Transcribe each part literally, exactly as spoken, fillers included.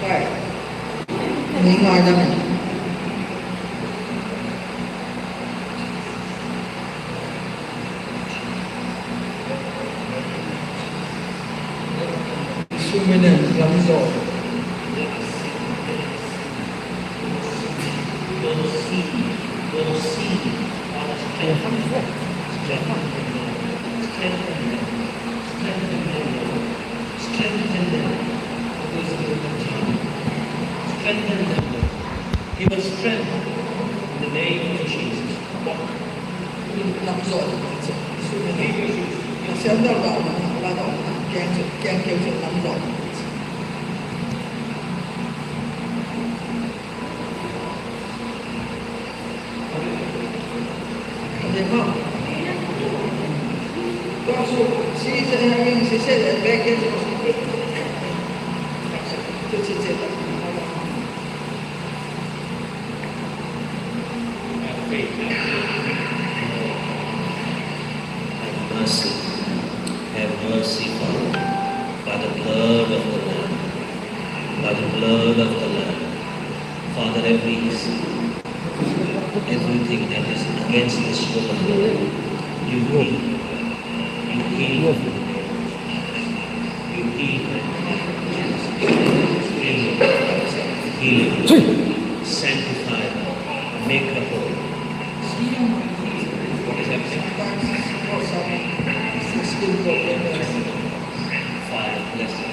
Ni ngai na ni. Suminen lamzo. Strengthen them. Strengthen them. Strengthen them. Strengthen them. Give us strength in the name of Jesus. Have mercy. Have mercy, Father, by the blood of the Lamb. By the blood of the Lamb. Father, every, everything that is against this woman, Lord, you heal. You heal. You heal. Heal. Heal. Sanctify. Make her whole. What is happening? Fire, bless her.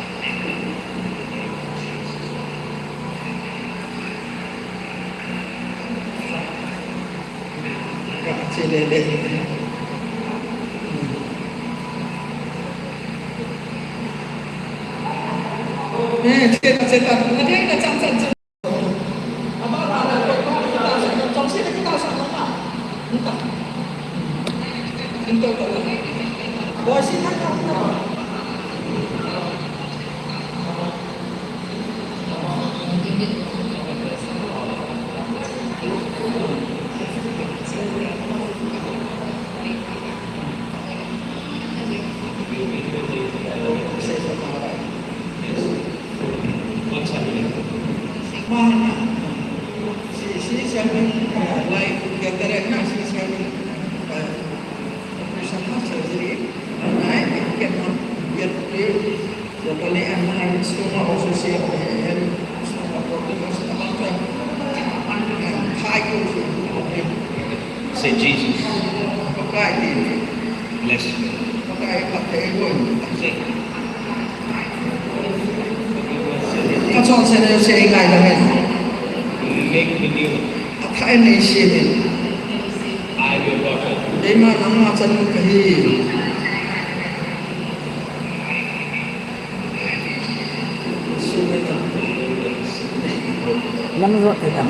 What's happening? She, she's having, uh, like, cataract now, she's having, uh, operation, not surgery. And I cannot get clear. The Pali and my stomach also say, uh, having stomach problem also. Say Jesus. Bless you. Say. Kachon se ne se ngai la men. Make me new. Athai ne se ne. I will not. Dei ma nang ma chan ka hi. Nang zo te ta.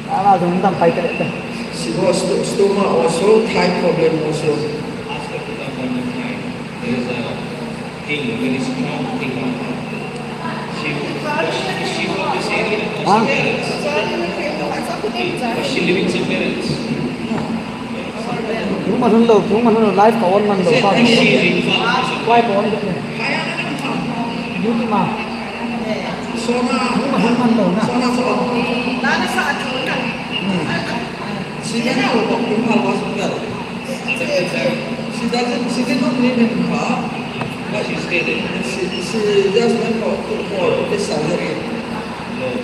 Ala dum dam pai te te. She was sto-, stoma also, thigh problem also. There is a thing, very strong thing on her. She, she, she from this area, her parents. But she living somewhere else. Tuma hun lo, tuma hun lo, live ka on man lo, ka. Why ka on de? Beauty ma. Tuma hun man lo na. Hmm. She went for Bhopal Hospital. She doesn't, she did not live in Bhopal, but she stayed in. She, she just went for, for this surgery. Lord,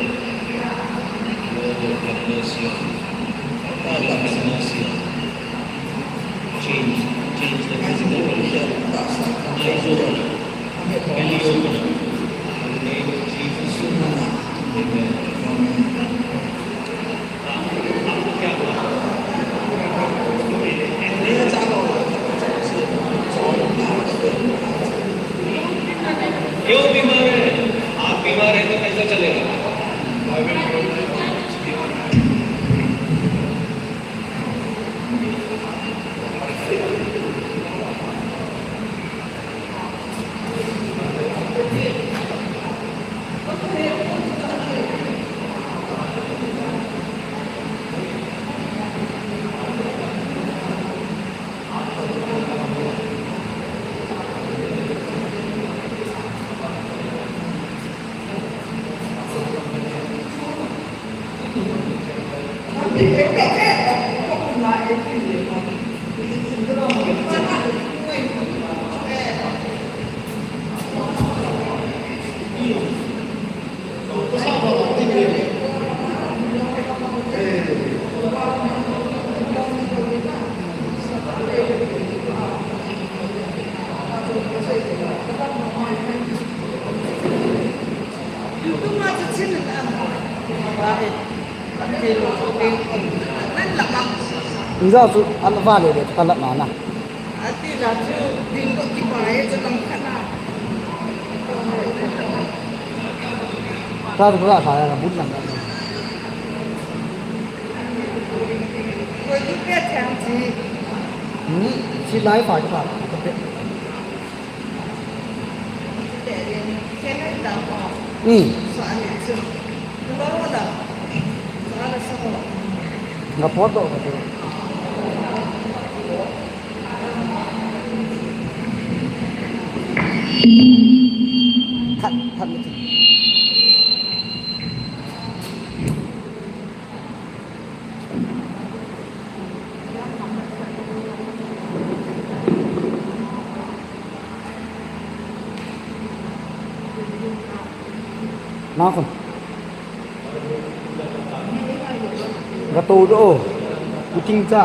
Lord, have mercy on me. Lord, have mercy on me. Change, change the physical condition. Eyes open. Belly open. In the name of Jesus. Amen. Amen. क्यों बीमार है? आप बीमार हैं तो कैसे चलेगा? Inza su an vale le kalat mana. Ati la chu ding ko ki bai chu lang khana. Ta ko la sa la bun lang. Ko ju pe thang ji. Hmm, si lai fa ka. Hmm. Nga photo ka tu. Khat, khat ni. Nakon. Gato do. Puting cha.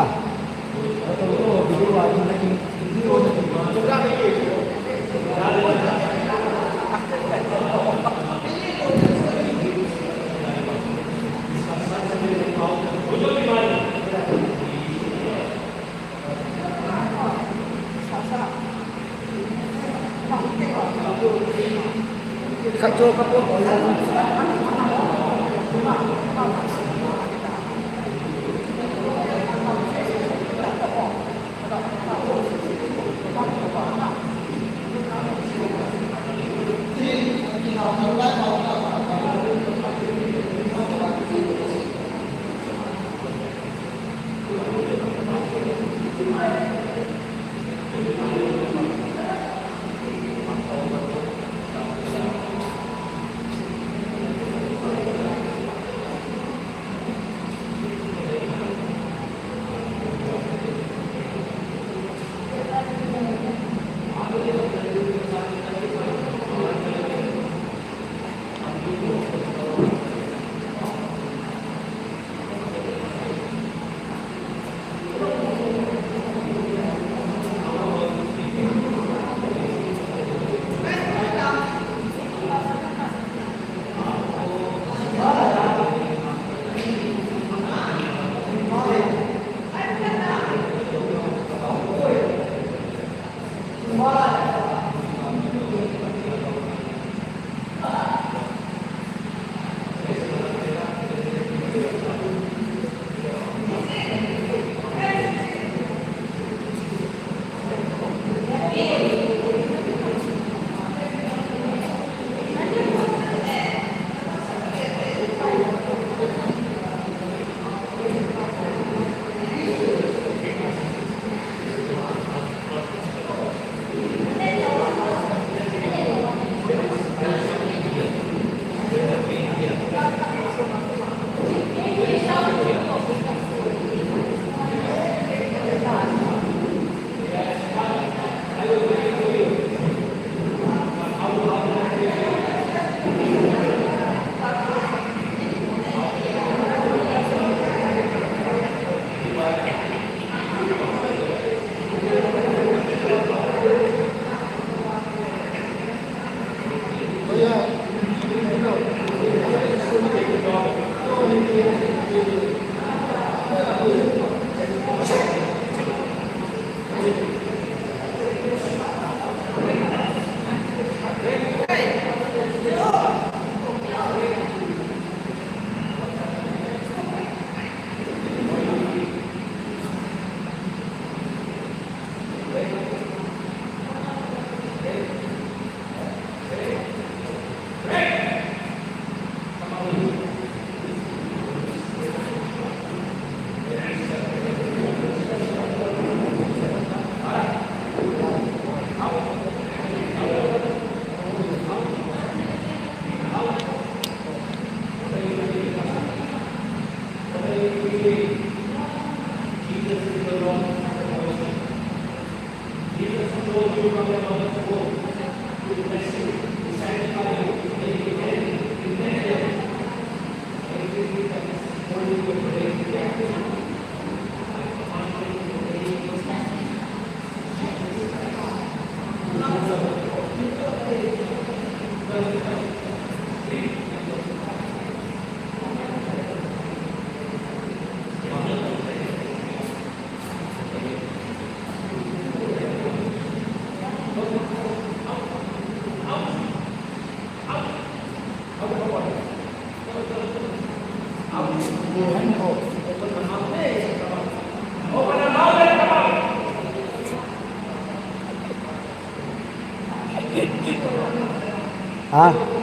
Ha?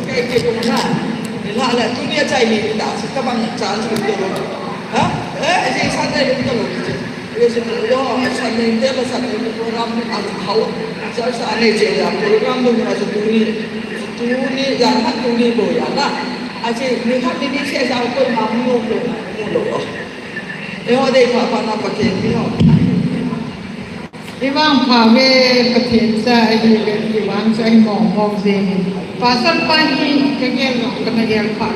Kei kei kong na. Ni la la, tunia chai ni ta, si tabang chance lum to lo. Ha? Eh, si Sunday lum to lo. Ye si to lo, Sunday te la Sunday program a hao. Sa sa ne che ya program lum na so tuni. Tuni ya na tuni lo ya na. A si ni khat ni ni se sa ko ma mu lo, mu lo. E ho de pa pa na pa ke ni ho. I vangpha ve Pathen cha ahi ve, i vang cha ahi mong mong jeng in. Pastor pa hi ka gel no, ka na gel pha.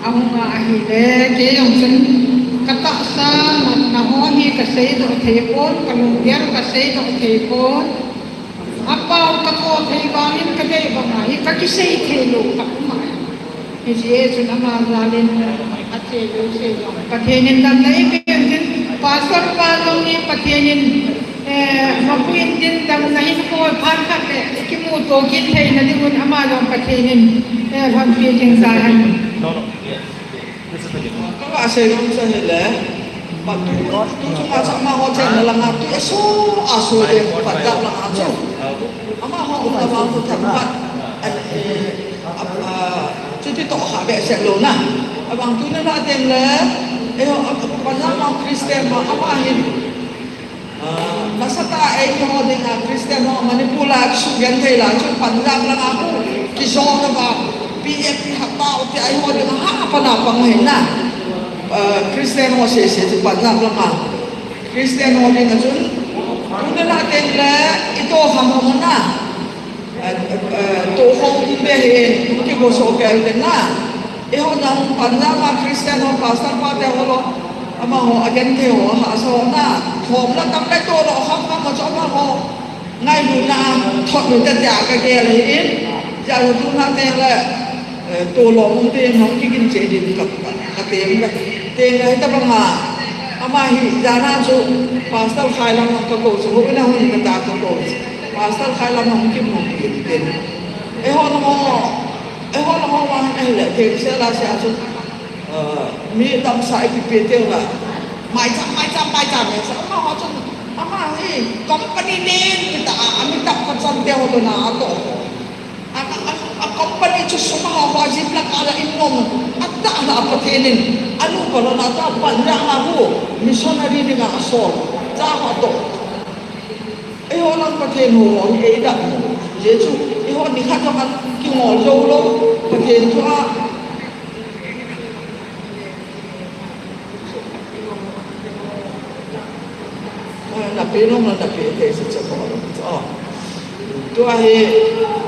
Ahung a ahi le, kei jong chun ka tahsa natna ho hi ka seidoh thei pon, ka lunggel ka seidoh thei pon. Apao ka tho thei vangin ka dei banga hi ka kisei thei lou ka um a. Hiche chun ama jal in ache jouse jong Pathen in damna eipe in tin, Pastor pa jong hi Pathen in, eh, mapu in tin damna hin bol phat khat le kimuto kit theina ding un ama jong Pathen in, eh, lhonpi jing jal hen. Ka va sei jong sa hile. But tu, tu chunga chu amaho chenna langa tu aso, aso le Punjab langa chu. Amaho umna vang chu themkhat, eh, a, a, chuti toh kha behseh lou na. Avang tuni lah teng le, eiho, a, Punjab a Christian ho, ama hin, a, nasatah a eiho dinga Christian ho Manipur la sugenthei la chu Punjab langa khu kijona vang, P F P hatah u ti eiho dinga ha pana pang hin na. A, Christian ho sese chu Punjab lama. Christian ho dinga chun, tuni lah teng le, itoh kham ho na. A, a, toh khom be hin, kibosoh kei le na. Eiho nang Punjab a Christian ho, pastor pa te ho lo. Amaho, agenthei ho, hahsa ho na. Khom la tam le toh lo, kham kham ho chu amaho. Ngailutna, thotlut te tia kagel ahin, hijeh a tuni lah teng le, eh, toh lo um teng hung kigin cheh ding ka, ka, katem le. Teng le hitabanga, ama hi, jan a chu, Pastor Khailam hung kakou chu, houin a hung kata kakou chu. Pastor Khailam hung kimu kit in. Eiho nangho, eiho nangho vang ahile, thengsel a sia chu, Aa, mi damsah ipi pe teng la. Maicham, maicham, maicham, maicham. Amaho chun, ama hi company nen kita a, ami tam pachan te ho dona atoh. A, a, a, a company chu sum ho ho jip la kala in nom. Atah la Pathen in. Anu ko lo na ta pan ra ma hu. Missionary dinga asol. Cha ho atoh. Eiho lang Pathen ho ho hi eidam. Jesu, eiho nikhat jong an kingol jou lou. Pathen thu a. Ah, na pe nom la, na pe thei se che ko. Oh. Tua hi,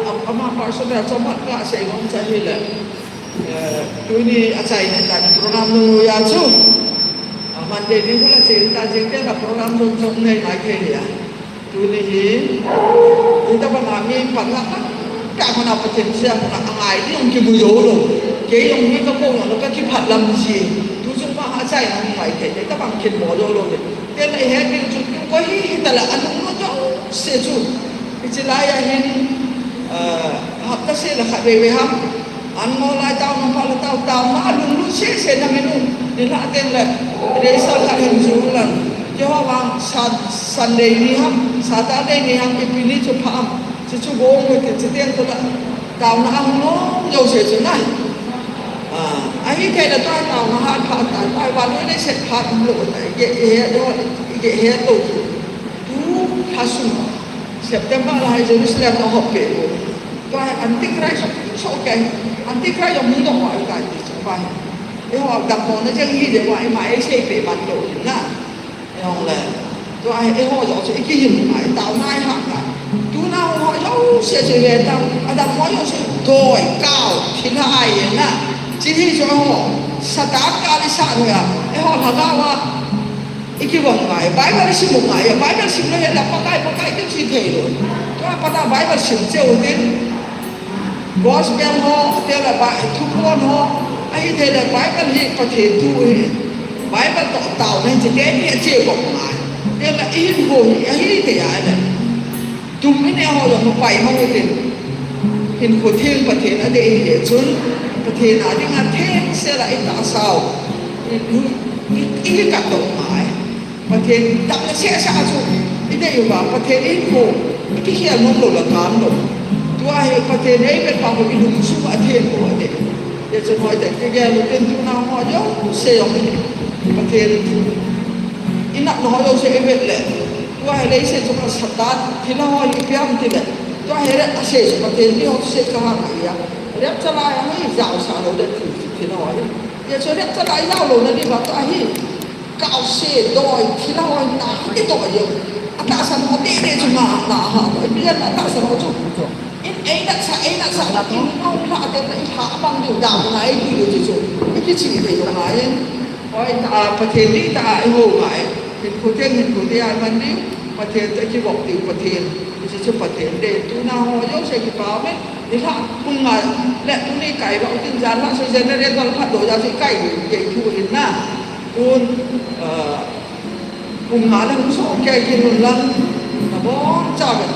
am-, ama personal chomkhat kasei nom cha hile. Eh, tuni achaina tah program nu ya chu. Ah, Monday ni hula che ta jing te la program nu chom nei mai thei ya. Tuni hi, hitabanga mi panla ka, ka mana Pathen sia mana angai ding kimu jou lou. Kei jong hi kakou jong lou kakiphat lam ji. Tu chung pa ha chai na ngai kei, hitabang kin mo jou lou le. Tena ihe ding chu koi hi hitala anung no jouse chu. Hiche lai a hin, ah, hapta seh le khat vei vei ham. An ngol lai taona pha le tao, taona alunglut sese na minu. Nilhah teng le, rehearsal khat hin ju lang. Keiho vang Sun-, Sunday ni ham, Saturday ni ham, ipi ni chu pha ham. Chuchu gong u ti, chuteng chu la. Taona ahung lom jouse chu na. Ah, ahithei le tua taona hat pha tai, tua vannoi leiset phat umlou tai, igeh het lou, igeh het lou chu. Tu pha sung. September la hi Jerusalem na hop peh u. Tua hi Antichrist, so kei, Antichrist jong hung dong uva ahitai ti chu tua hi. Eiho dammo na jeng hi jeh uva ima eisei peh man lou hin na. Eiho le. Tua hi eiho jong chu ikihil ngai, taona ihah ngai. Tuna ho jouse chu ve tao, adammo jouse doi, kao, thilha ahi na. Chi hi chu eiho, Satan kal isah noi a, eiho lhagao a. Ikivon ngai, Bible isim u ngai, Bible sim lou hile Pakai, Pakai ti chu ithei lou. Tua pat a Bible sim cheh u tin, Gospel ho, teng le Bi-, Thuphon ho, ahithei le Bible hi Pathen thu hi. Bible toh taona hi chuteng hi ache bou ngai. Teng le ihinkho hi, ahithei a le. Tum inei ho jong pai mang u tin. Hinkho theng Pathen adei hile chun, Pathen a dinga thengsel a itahsa u. I, i, i, ikikat doh ngai. Pathen damna sehseh a chu idei uva, Pathen hinkho ikikhel nom lou le kam lou. Tua hi Pathen eivet pa ho ilungsunga athen ho adei. Hiche chu hoitah kigel u tin tuna ho jouse jong hi. Pathen inatna ho jouse ivet le. Tua hi leiset chunga Satan thilha ho hi ipi ham tile. Tua hi le ase chu Pathen ni ho chu se ka ha ngai a. Rapture lai a hi jaosah lou le ti thilha ho hi. Hiche chu rapture lai jao louna diuva tua hi. Kaose doi, thilha ho na, hiti doi jong. Atahsan ho tete chu nga, nga ha, doi. Bian atahsan ho chu. In, ei nasa, ei nasa, la, in, ngau la, te, na, i, ha, abang diu, da, na, ei, diu, diu, chu, chu. I, kichi, te, jong, nga, in. Oi, ta, Pathen, ni, ta, i, ho, nga, in. Hinkho theng, hinkho theng, a, man, diu. Pathen, te, kivop, diu, Pathen. Chu, chu, Pathen, de, tuna, ho, jouse, kipa, me. Nilhah, kum nga, le, tuni, kai, ba, u, tin, jan, la, so, generator, phat, do, ja, si, kai, ke, thu, in, na. Tun, eh, kum nga le hung soh kei kit un lang, nabonchauvin.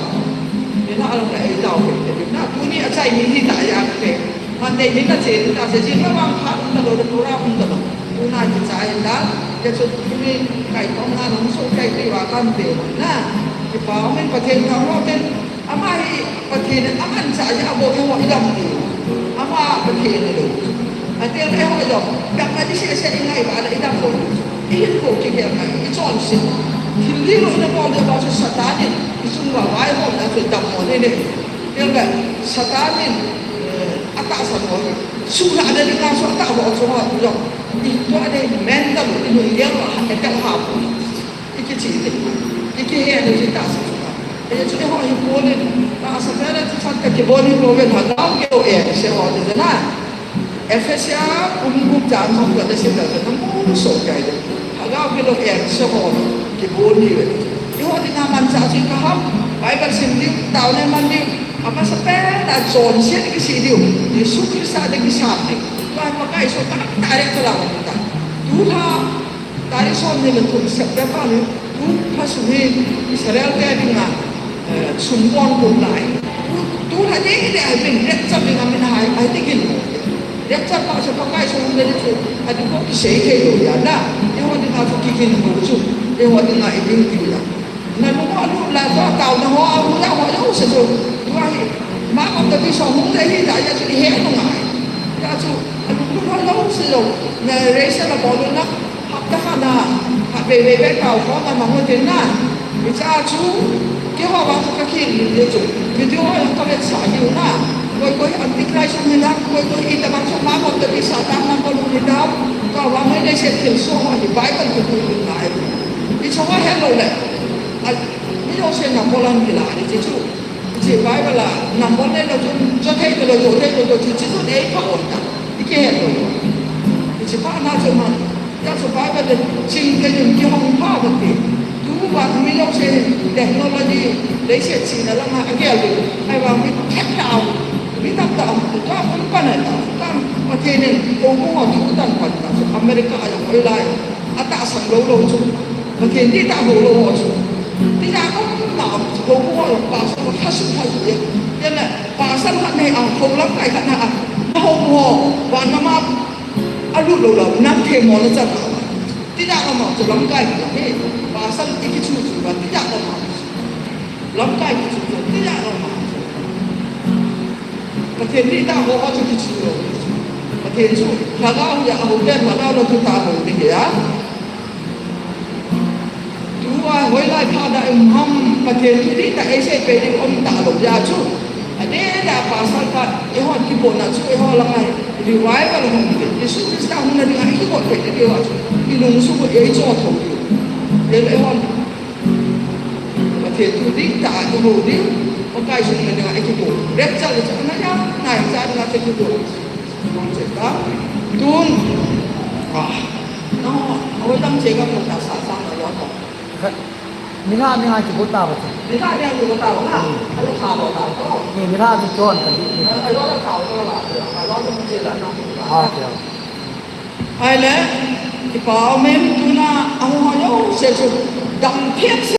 Nilhah lang le eitao kei kit in. Na tuni achai ni hi ta ya kei. Monday ni na che ni ta che jing le vang phat um talou le program um talou. Tuna kichai in lang. Hiche chu tuni kaitong na nung so kai ti va kan pe na. Kipa umin Pathen thangvah in. Ama hi Pathen in amanchah jeh a bou eiho idam diu. Ama Pathen alou. Ati le eiho jong, pek na di sese ingai va le idam lou. Ihin ko kigel na, ichonset. Thil dih lou ina bol diu va chu Satan in, ichung va vaihom na chu dammo nei nei. Tia le Satan in, eh, atahsan ho hi. Suhna na dinga chu atah ho chu ho jong. Itua nei mental, ilunggel va, attack ha bou. Ikichi le, ikihe le ji tahsa chu ka. Hiche chu eiho hi Paul in, tahsa pena chu chan ka kibol hi bou ve, lhagao keu e, se ho de na. Ephesia bung gup chang som khat le sim le na mu so kai de. Lhagao keu e, se ho kibol hi ve. Eiho dinga manchah chu ka ham, Bible sim diu, taona man diu, amasa pena chonset kisei diu, Jesu Christa ding kisam diu. Tua Pakai so ta ta re ka la ta. Tu lha Tarik somni le thum September ni, tu pha sung hi Israel te dinga, eh, sum bon kum lai. Tu, tu lha ding hi ding ahi, rapture dinga min hai, ahi tigin. Rapture pa chu Pakai sung le chu, ati ko kisei thei lou ahi na. Eiho dinga chu kigin lou chu, eiho dinga i ding ti la. Na lung a lut la, tua taona ho a lut la, ho jouse chu. Tua hi, Mark of the Beast hung le hi la, hijeh chun i he nung ahi. Hijeh chun, a lunglut ho jouse jong, na reisa la bol na, hapta khat na, hapta vei vei vei tao ho na mang u tin na. Hijeh chun, keiho vang chu ka kihil le chu. Video ho jong ka vetsah diu na. Koi koi Antichrist hung hi dan, koi koi itobang chu Mark of the Beast, Satan number hung hi dan. Tua vang hi leiset thilsoh ho hi Bible chu tu ding ngai. Hiche ho helou le. A, mi jouse number lang kila ni hiche chu. Hiche Bible a number neilou chu, jo thei lou, jo thei lou, hiche chu ei pha on ta. I kihe lou. Hiche pha na chu man. Hijeh chun Bible le ching kei in kihong pha uve ti. Tu vang mi jouse technology leiset china lama agel diu. Ahivang mi thep tah, mi tamtah, tua pum pan a, tua Pathen in houbung ho thu tan pan ta. America a jong hoilai. Atahsan lou lou chu. Pathen dihtah lou lou ho chu. Tijat um na um chu. Houbung ho jong pastor ho lhasuh lhasuh e. Hijeh a pastor khat nei a, hou lamkai khat na a. Na houbung ho, van gam a alut lou lou, nam themmo na chan lou. Tijat lou ma chu lamkai khat hi. Pastor i kichu chu va tijat lou ma. Lamkai kichu chu tijat lou ma. Pathen dihtah ho ho chu kichu lou. Pathen chu lhagao hi a hou ten lhagao lou chu ta hou ding hi a. Tua hoilai phat a i um ham, Pathen thu dihtah ei seipeh ding um talou jeh chun. Adeh a pastor khat, eihon kibol na chu, eiho langa revival hung ding. Jesu Christa hung na dinga i kibol peh ding a chu. I lungsuh u ei cho tho diu. Tel eihon. Pathen thu dihtah i hou diu. Pakai sung na dinga i kibol. Rapture le chu, na ya, na ya, cha dinga chu kibol. Hung che ta. Tun. Ah. No, awoi dang che ka ko ta sa sa na lo ko. Ni nga, ni nga kibol ta ba chu. Ni nga, ni nga kibol ta ba na. Hmm. Alo tha lo ta ko. Ni, ni nga chu chon ka di. Alo la tha lo la. Alo la mu che la na. Ah, okay. Ahile, kipa umin tuna, ahung ho jouse chu. Dam thip se